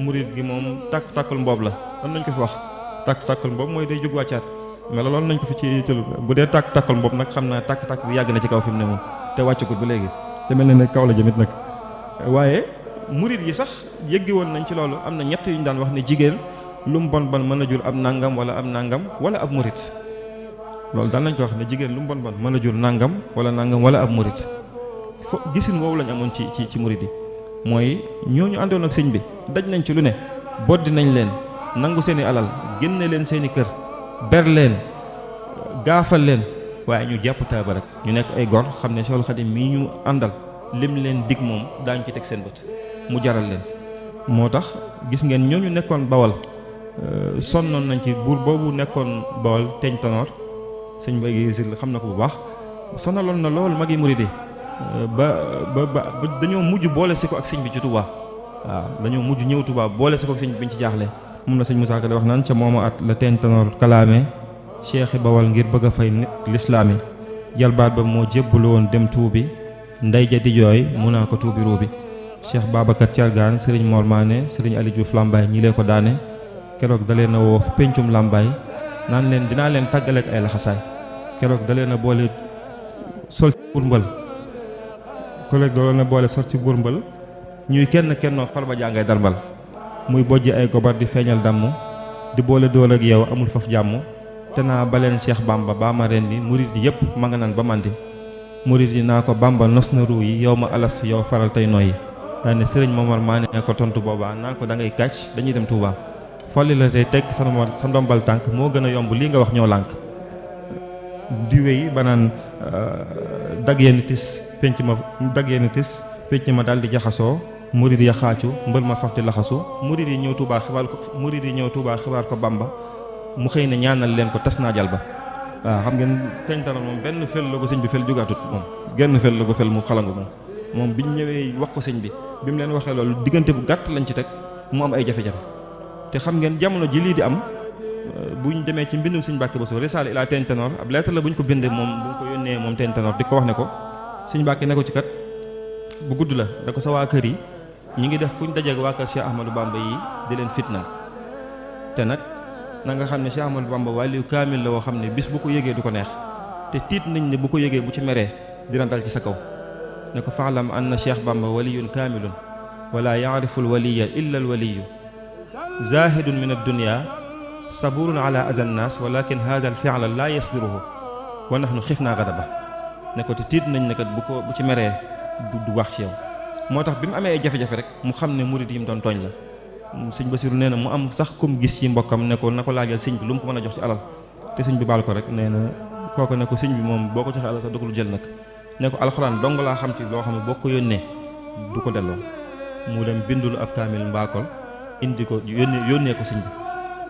murid gi moom tàkkul mboob la lan nañ ko fi wax tàkkul mboob mooy day jóg wàccaat mais loolu nañ ko fi ci tël bu dee tàkkul mboob nag xam naa tàkk bi yàgg na ci kaw fi mu ne moom te wàccagul ba léegi te mel na ne kaw la jëmit nag waaye murid yi sax yëggi woon nañ ci loolu am na ñett yu ñu daan wax ne jigéen lu mu bon mën a jur ab nangam wala ab murid loolu daan nañ ko wax ne jigéen lu mu bon mën a jur nangam wala ab murid fo gisin woowu lañ amoon ci murid yi mooy ñooñu àndoon ak sëñ bi daj nañ ci lu ne boddi nañ leen nangu seeni alal génne leen seeni kër ber leen gaafal leen waaye ñu jàpp taaba rek ñu nekk ay gor xam ne Seexul Xadim mii ñu àndal lim leen dig moom daañu ci teg seen bët mu jaral leen moo tax gis ngeen ñooñu nekkoon Bawal sonnoon nañ ci buur boobu nekkoon Bawal teeñ tanoor sëñ Bay gi xam na ko bu baax sonaloon na lool magi murid yi ba dañoo mujj boole si ko ak sëñ bi ci Touba waaw dañoo mujj ñëw Touba boole si ko ak sëñ bi biñ ci jaaxle moom la sëñ Moussa Ka di wax naan ca mooma at la teeñ tanoor kalaame cheikh Bawal ngir bëgg a fay lislaami jalbaat ba moo jébbalu woon dem tuubi ndey ja di jooy mun naa ko tuubi ruubi cheikh Babacar Thiargaan sëriñ Mor Mané sëriñ Ali Diouf Lambaye ñi lee ko daane keroog dalee na woo pencum Lambaye naan leen dinaa leen tàggaleek ay laxasaay keroog dalee na boole sol ci burmbal collègue da na boole sol ci burmbal ñuy kennoo far ba jàngay darbal muy bojj ay gobar di feeñal damm di boole dool ak yow amul faf jàmm te naa baleen Cheikh Bamba baa ma ren di murid yi yëpp ma nga naan ba mandi murid yi naa ko Bamba nos na ruu yi yow ma alas yow faral tey nooyi daane sëriñ Momar maa ne ko tontu boobaa naan ko da ngay kàcc dañuy dem Touba folli la tey tekk sa ndombal tànk moo gën a yomb lii nga wax ñoo lànk di wéy ba naan dag yenn tis penc ma daal di jaxasoo murid ya xaacu mbër ma faf di laxasu murid yi ñëw Touba xibaar ko Bamba mu xëy na ñaanal leen ko tas naa jal ba waaw xam ngeen teñ tanoor moom benn fel la ko sëñ bi fel jugaatut moom genn fel la ko fel mu xalangu moom biñ ñëwee wax ko sëñ bi mu leen waxee loolu diggante bu gàtt lañ ci teg mu am ay jafe-jafe te xam ngeen jamono ji lii di am buñ demee ci mbindum sëñ Mbàkke Bousso risaale ilaa teñ tanoor ab lettre la buñ ko bindee moom bu ko yónnee moom teñ tanoor di ko wax ne ko sëñ Mbàkke ne ko ci kat bu gudd la da ko sa waa kër yi ñi ngi def fuñ dajeeg waa kër Cheikh Ahmadou Bamba yi di leen fitna te nag na nga xam ne Cheikh Ahmadou Bamba wàlliyu kaamil la woo xam ne bis bu ko yëgee du ko neex te tiit nañ ne bu ko yëgee bu ci meree dina dal ci sa kaw ne ko faalam anna Cheikh Bamba waliyun kaamilun wala yaarifu alwaliya illa alwaliyu zahidun min addunya saburun ala azan nas walakin hada alfiala la yasbiruhu wa nahnu xifna gadaba ne ko te tiit nañ ne kat bu ci meree du wax ci yow moo tax bi mu amee ay jafe-jafe rek mu xam ne murid yi mu doon tooñ la sëñ Basiru nee na mu am sax kum gis ci mbokkam ne ko na ko laajal sëñ bi lu mu ko mën a jox ci alal te sëñ bi baal ko rek nee na kooku ne ko sëñ bi moom boo ko joxee alal sax du ko jël nag ne ko alxuraan dong laa xam ci loo xam ne boo ko yónnee du ko delloo mu dem bindul ab kaamil mbaakol indi ko yónnee ko sëñ bi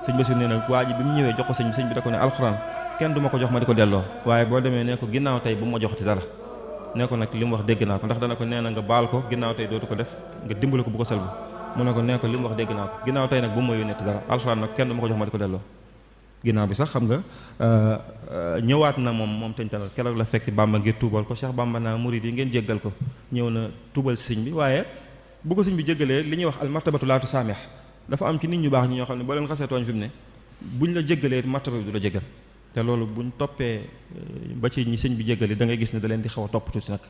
sëñ Basiru nee na waa ji bi mu ñëwee jox ko sëñ bi da ko ne alxuraan kenn du ma ko jox ma di ko delloo waaye boo demee ne ko ginnaaw tey bu ma jox ci dara ne ko nag li mu wax dégg naa ko ndax dana ko nee na nga baal ko ginnaaw tey dootu ko def nga dimbali ko bu ko selbu mu ne ko nee ko li mu wax dégg naa ko ginnaaw tey nag bu ma yónnee dara alxuraan nag kenn du ma ko jox ma di ko delloo ginnaaw bi sax xam nga ñëwaat na moom teñ tanoor keroog la fekk Bamba ngir tuubal ko Cheikh Bamba naa murid yi ngeen jéggal ko ñëw na tuubal si sëñ bi waaye bu ko sëñ bi jéggalee li ñuy wax al martabatu laatu saamih dafa am ci nit ñu baax ñi ñoo xam ne boo leen xasee tooñ fi mu ne buñ la jéggalee martaba bi du la jéggal te loolu buñ toppee ba ci ñi sëñ bi jéggali da ngay gis ne da leen di xaw a topp tuuti nag